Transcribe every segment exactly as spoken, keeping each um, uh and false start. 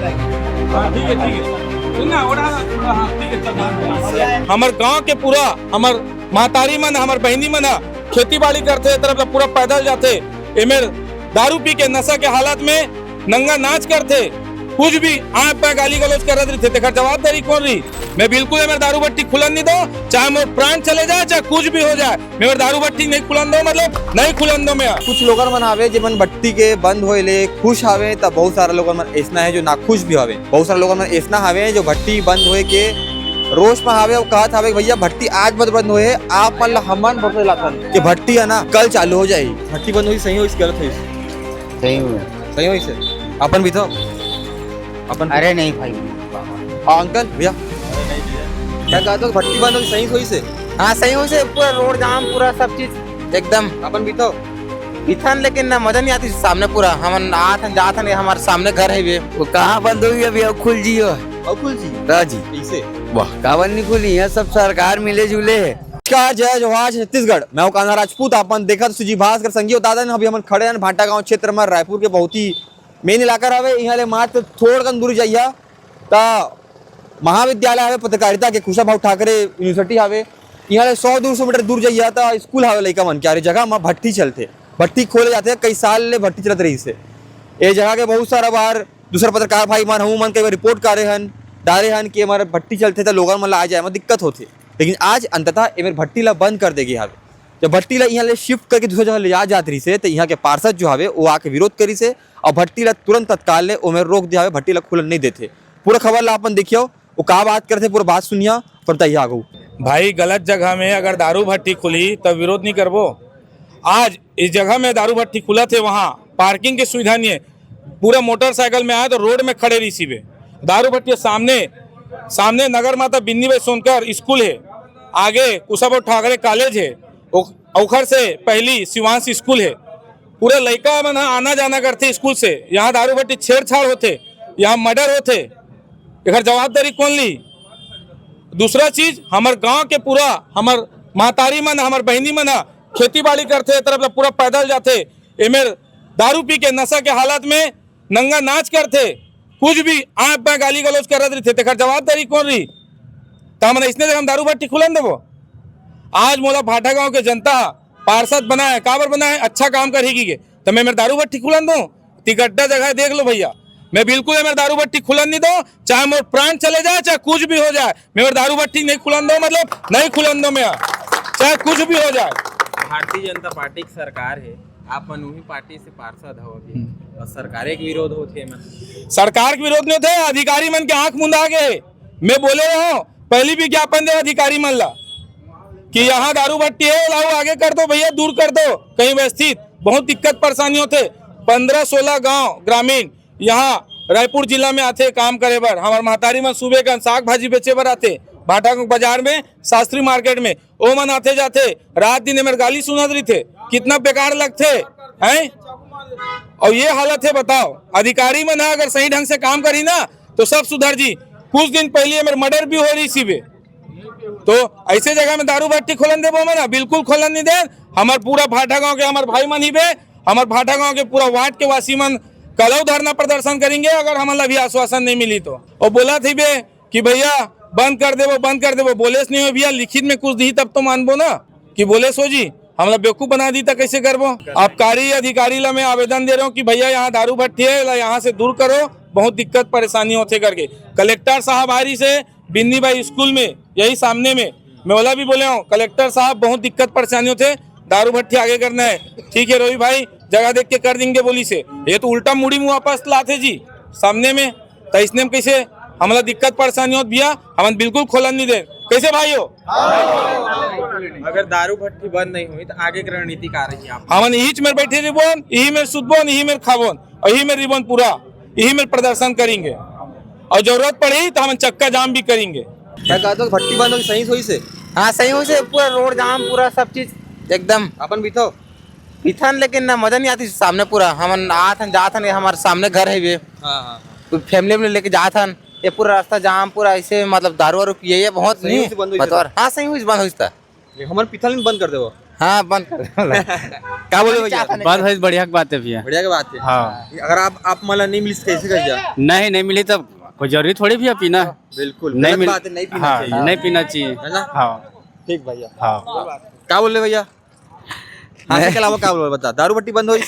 हाँ, ठीक है, ठीक है। सुन ना, ओढ़ा ना, थोड़ा, हाँ, ठीक है, चल, हाँ। हमर गांव के पूरा, हमर महतारी मन, हमर बहिनी मन ह खेती बाड़ी करथे, ए तरफ ला पूरा पैदल जाथे। एमेर दारू पी के नशा के हालत में नंगा नाच करथे, कुछ भी आंय पांय गाली गलौज करत रहिथे, तेकर जवाबदारी कौन रही? मैं बिल्कुल एमेर दारू भट्टी खुलन नहीं दो, चाहे मोर प्राण चले जाए, चाहे कुछ भी हो जाए, मैं एमेर दारू भट्टी नहीं खुलन दो, मतलब नहीं खुलन दो मैं। कुछ लोगन मन हावे जेमन भट्टी के बंद होए ले खुश हावे, त बहुत सारा लोगन मन ऐसना है जो नाखुश भी हावे। बहुत सारा लोगन मन ऐसना हावे जो भट्टी बंद होए के रोष में हावे और कहत हावे कि भैया भट्टी आज मत बंद होए, आप मन ला हमन भरोसा दिलाथन कि भट्टी है ना कल चालू हो जाए। भट्टी बंद होई सही होई गलत होई? सही होई। सही होई से। अपन भी तो अपन अरे नहीं भाई। हाँ अंकल भैया क्या कहते हो भट्टी बंद होई सही होई से? हाँ सही होई से पूरा रोड जाम पूरा सब चीज एकदम। अपन भी तो इथन लेकिन ना मजा नहीं आती सामने पूरा हमन आथन जाथन ये हमारे सामने घर है ये। वो कहाँ बंद होई अभी अब खुल जियो। अकुल जी। राजी। कैसे? वाह कावन नहीं खुली यहाँ सब सरकार मिले जुले है। नमस्कार जय जोहार छत्तीसगढ़ मैं हूँ कान्हा राजपूत अपन देखत सुजी भास्कर संगी बता दें अभी हमन खड़े हैं भाटा गांव क्षेत्र में रायपुर के बहुत ही मेन इलाका हवे। इहाँ ले मात्र थोड़कन दूर जइहा त महाविद्यालय हवे पत्रकारिता के कुशाभाऊ ठाकरे यूनिवर्सिटी हवे। इहाँ ले सौ दो सौ मीटर दूर जइहा त स्कूल हवे लइका मन के अरे जगह म भट्टी चलथे। भट्टी खोले जाथे कई साल ले भट्टी चलत रहिस हे। ए जगह के बहुत सारा बार दूसर पत्रकार भाई मन हमू मन कई बार रिपोर्ट करे हन डारे हन कि हमारे भट्टी चलथे त लोगन मन ला आ जाए म दिक्कत होथे। लेकिन आज अंततः एमेर भट्टी ला बंद कर दे गे हवे। जब भट्टी ला इहाँ ले शिफ्ट करके दूसरा जगह ले जा जात रहिस हे त इहाँ के पार्षद जो हवे वो आके विरोध करिस हे और भट्टी ला तुरंत तत्काल ले ओमे रोक दिया हवे भट्टी ला खुलन नहीं देथे। पूरा खबर ला अपन देखियो वो का बात करथे पूरा बात सुनिया। पर बताइए आगू। भाई गलत जगह में अगर दारू भट्टी खुली तब विरोध नहीं करबो। आज इस जगह में दारू भट्टी खुला थे वहाँ पार्किंग की सुविधा नहीं है। पूरा मोटरसाइकिल में आए तो रोड में खड़े रही सीबे। दारू भट्टी सामने सामने नगर माता बिन्नी बाई सोनकर स्कूल है। आगे कुशाभाऊ ठाकरे कॉलेज है। ओखर से पहली शिवांश स्कूल है। पूरा लइका मन ह आना जाना करथे स्कूल से। यहाँ दारू भट्टी छेड़छाड़ होथे। यहाँ मर्डर होथे। एकर जवाबदारी कौन ली? दूसरा चीज हमर गांव के पूरा हमर महतारी मन हमर बहिनी मन ह खेती बाड़ी करथे ए तरफ ला पूरा पैदल जाथे। एमेर दारू पी के नशा के हालत में नंगा नाच करथे। कुछ भी आंय पांय गाली गलौज करत रहिथे तेकर जवाबदारी कौन रही? त हमन अइसने जगह दारू भट्टी खुलन देबो? आज मोला भाटा गांव के जनता पार्षद बनाए काबर बनाए अच्छा काम करही की के त मैं मेर दारू भट्टी खुलन दूं? ती गड्ढा जगह देख लो भैया। मैं बिल्कुल एमेर दारू भट्टी खुलन नहीं दो। चाहे मोर प्राण चले जाए चाहे कुछ भी हो जाए मैं एमेर दारू भट्टी नहीं खुलन दो मतलब नहीं खुलन दो मैं चाहे कुछ भी हो जाए। भारतीय जनता पार्टी की सरकार है। आप मन उही पार्टी से पार्षद हो अभी और सरकारे के विरोध होथे एमन। सरकार के विरोध नहीं होथे अधिकारी मन के आंख मुंदा गे। मैं बोले रहो पहली विज्ञापन दे अधिकारी मन ला कि यहाँ दारू भट्टी है लाओ आगे कर दो भैया दूर कर दो। कहीं व्यवस्थित बहुत दिक्कत परेशानी होथे। पंद्रह सोलह गांव ग्रामीण यहाँ रायपुर जिला में आथे काम करे बर। हमार महतारी मन सुबह का साग भाजी बेचे बर आथे भाटा बाजार में शास्त्री मार्केट में। ओ मन आथे जाथे रात दिन एमर गाली सुनत रहिथे। कितना बेकार लगथे हैं? और ये हालत है बताओ अधिकारी मन ह अगर सही ढंग से काम करी ना तो सब सुधर जी। कुछ दिन पहले एमर मर्डर भी हो रही सीबे तो ऐसे जगह में दारू भट्टी खोलन देबो मैं ना बिल्कुल खोलन नहीं दे। हमार पूरा भाटा गांव के हमार भाई मन ही बे हमार भाटा गांव के पूरा वार्ड के वासी मन कलव धरना प्रदर्शन करेंगे अगर हमन ला भी आश्वासन नहीं मिली तो। और बोला थी बे कि भैया बंद कर देबो बंद कर देबो बोलेस नहीं हो भैया लिखित में कुछ दी तब तो मानबो ना कि बोलेस हो जी। हमला बेवकूफ बना दी त कैसे करबो? आबकारी अधिकारी ला मैं आवेदन दे रहा हूँ कि भैया यहाँ दारू भट्टी है ला यहाँ से दूर करो। बहुत दिक्कत परेशानी होथे करके कलेक्टर साहब आ रही से बिन्नी बाई स्कूल में यही सामने में मैं ओला भी बोले हूँ कलेक्टर साहब बहुत दिक्कत परेशानी होथे। दारू भट्टी आगे करना है। ठीक है रवि भाई जगह देख के कर देंगे बोली से ये तो उल्टा मुड़ी में वापस लाथे जी सामने में। त इसने में कैसे हमला दिक्कत परेशानी होत भैया हमन बिल्कुल खोलन नहीं दे। कैसे भाई हो? अगर दारू भट्टी बंद नहीं हुई तो आगे की रणनीति का रही आप? हमन इहीच में बैठे रहिबोन इही में सुतबोन इही में खाबोन और इही में रिबोन पूरा इही में प्रदर्शन करेंगे और जरूरत पड़ी तो हमन चक्का जाम भी करेंगे। मैं कहता हूँ भट्टी बंद होगी सही सोई से। हाँ सही होई से पूरा रोड जाम पूरा सब चीज एकदम। अपन भी तो इथन लेकिन ना मजा नहीं आती सामने पूरा हमन आथन जाथन ये हमारे सामने घर है ये। हाँ हाँ। तो फैमिली में लेके जाथन ये पूरा रास्ता जाम पूरा ऐसे मतलब दारू वारू पिए ये बहुत सही नहीं से बंद होई बतौर हाँ सही हुई बंद होई था। ये हमन पिथल नहीं बंद कर देबो। हाँ, बंद कर दे। का बोले भैया? बंद होइस, बढ़िया के बात हे भैया। बढ़िया के बात हे। हाँ। अगर आप, आप मन ला नहीं मिलिस, कैसे कर जा? नहीं, नहीं मिली तब कोई जरूरी थोड़ी भैया पीना। बिल्कुल, नहीं गलत मिल-, बात है, नहीं पीना हाँ, चाहिए। नहीं पीना चाहिए। है ना? हाँ। ठीक भैया। हाँ। का बोले भैया? हाँ, मैं के अलावा का बोले, बता, दारू भट्टी बंद होइस,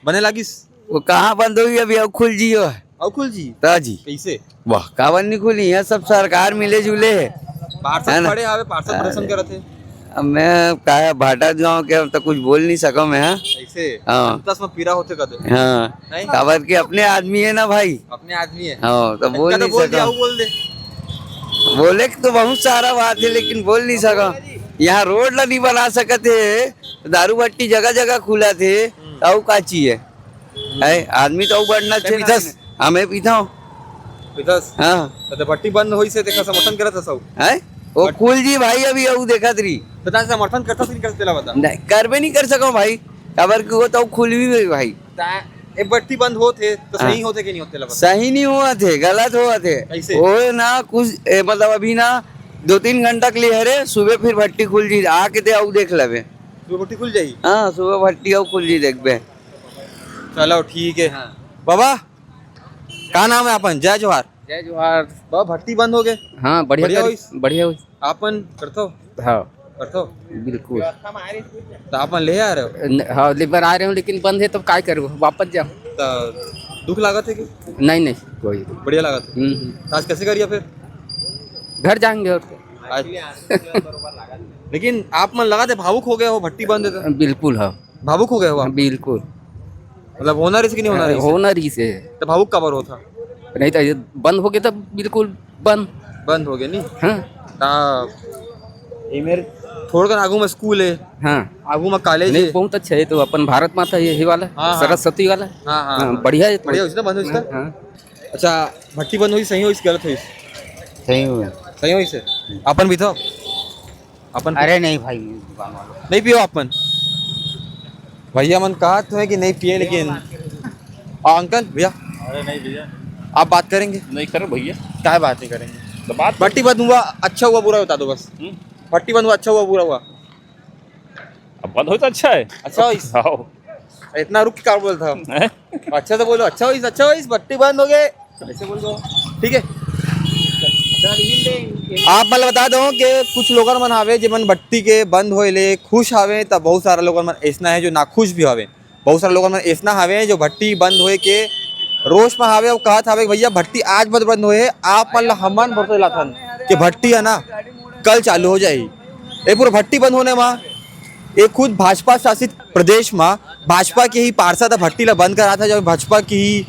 बने लागिस? वो कहाँ बंद होही अभी, अउ खुल जियो। अउ खुल जी? ता जी। कैसे? वाह, काबर नहीं खुली? यहाँ सब सरकार मिले जुले हे। पार्षद है ना? खड़े हावे, पार्षद प्रदर्शन अरे। करत हे। अब मैं का भाटा गांव के, अब तो कुछ बोल नहीं सका मैं, हाँ? कैसे? हाँ। जनता से पीरा होथे कदे। हाँ। नहीं? काबर के अपने आदमी हे ना भाई। अपने आदमी हे। हाँ, तो बोल इतना तो नहीं बोल सका। दिया, वो बोल दे। बोले के तो बहुत सारा बात हे, लेकिन बोल नहीं सका। यहाँ रोड ला नहीं बना सकत हे, दारू भट्टी जगह जगह खुलत हे, हम्म। अउ का चाहिए? है, आदमी तो अउ बढ़ना ते चाहिए। पीथस? हाँ, मैं पीता हूँ। पीथस? हाँ। तो भट्टी बंद होइस हे, तेकर समर्थन करत हस? है? वो भट- खुल जी भाई, अभी अउ देखत रही। तो तार समर्थन करथस कि नहीं करथस, तेला बता। नहीं, करबे नहीं कर सको भाई, काबर कि वो तो खुल भी गई भाई। ता-, ए भट्टी बंद होत हे, तो हाँ। सही होत हे कि नहीं होत हे, तेला बता। सही नहीं होत हे, गलत होत हे। कैसे? वो ना कुछ, ए, मतलब अभी ना दो तीन घंटा के लिए हरे, सुबह फिर भट्टी खुल जी, आके ते अउ देख लेबे। सुबह भट्टी खुल जाही? हाँ, सुबह भट्टी अउ खुल जी, देखबे। चलो, ठीक है। हाँ। बाबा, का नाम है आपन? जय जोहार। जय जोहार। बाबा, भट्टी बंद हो गए। हाँ, बढ़िया बढ़िया कर-, होइस? बढ़िया होइस। आपन करथो? हाँ। करथो? बिल्कुल। तो आपन ले आ रहे हो? न-, हाँ, ले बर आ रहे हूँ, लेकिन बंद है, तब काय करूँ? वापस जाओ। तो दुख लागत है कि? नहीं, नहीं, कोई। बढ़िया लागत है। हम्म, हम्म। तो आज कैसे करिए फिर? घर जाएंगे और क्या। आज लेकिन आप मन लगा थे, भावुक हो गए हो, भट्टी बंद है तो? बिल्कुल, हाँ। भावुक हो गए हो आप? हाँ, बिल्कुल। मतलब होना रहिस कि नहीं होना रहिस? होना रहिस हे। तो भावुक काबर होत हा? नहीं तो ये बंद हो गए तो बिल्कुल बंद। बंद हो गए नहीं? हाँ। ता ये मेरे थोड़ा कन आगू में स्कूल है। हाँ। आगू में कॉलेज नहीं, है। बहुत अच्छा है तो अपन भारत माता यही वाला, हाँ, हाँ। सरस्वती वाला। हाँ, हाँ, हाँ, हाँ। बढ़िया है तो। बढ़िया होइस ना बंद होइस का? हाँ, हाँ। अच्छा, भट्टी बंद होइस, सही होइस, गलत होइस? सही होइस। सही होइस है। अपन भी तो अपन अरे नहीं भाई, दुकान वाला। नहीं पियो आप मन? भैया मन कहत हुए कि नहीं पिए, लेकिन आ, अंकल, भैया, अरे नहीं भैया। आप बात करेंगे? नहीं करो भैया। क्या बात नहीं करेंगे? तो बात भट्टी बंद हुआ, अच्छा हुआ, बुरा बता दो बस। हम्म। भट्टी बंद हुआ, अच्छा हुआ, बुरा हुआ? अब बंद हो तो अच्छा है। अच्छा होइस। हाँ। इतना रुक के का बोलता हूँ? हैं? अच्छा तो बोलो, अच्छा होइस, अच्छा होइस, भट्टी बंद हो गए, ऐसे बोल दो। ठीक है। आप मन ल बता दो कि कुछ लोगन मन हावे जेमन भट्टी के बंद होए ले खुश हावे, त बहुत सारा लोगन मन ऐसना है जो नाखुश भी हावे। बहुत सारा लोगन मन ऐसना हावे जो भट्टी बंद होए के रोष में हावे अउ कहत हावे कि भैया भट्टी आज मत बंद होए, आप मन ल हमन भरोसा दिलाथन कि भट्टी है ना कल चालू हो जाही। ये पूरा भट्टी बंद होने में ये खुद भाजपा शासित प्रदेश म भाजपा के ही पार्षद ह भट्टी ल बंद करात हे, जब भाजपा की ही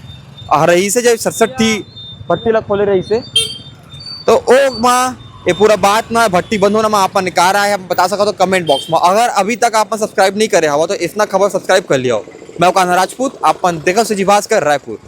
रहीस हे, जब सड़सठ ठी भट्टी ल खोले रहीस हे, तो ओ म ये पूरा बात म भट्टी बंद होना म आप मन का राय हे, आप बता सकत हो कमेंट बॉक्स म। अगर अभी तक आप मन सब्सक्राइब नहीं करे हवा तो ऐसना खबर सब्सक्राइब कर लिया हो। मैं कान्हा राजपूत, आप मन देखत हो CG भास्कर रायपुर।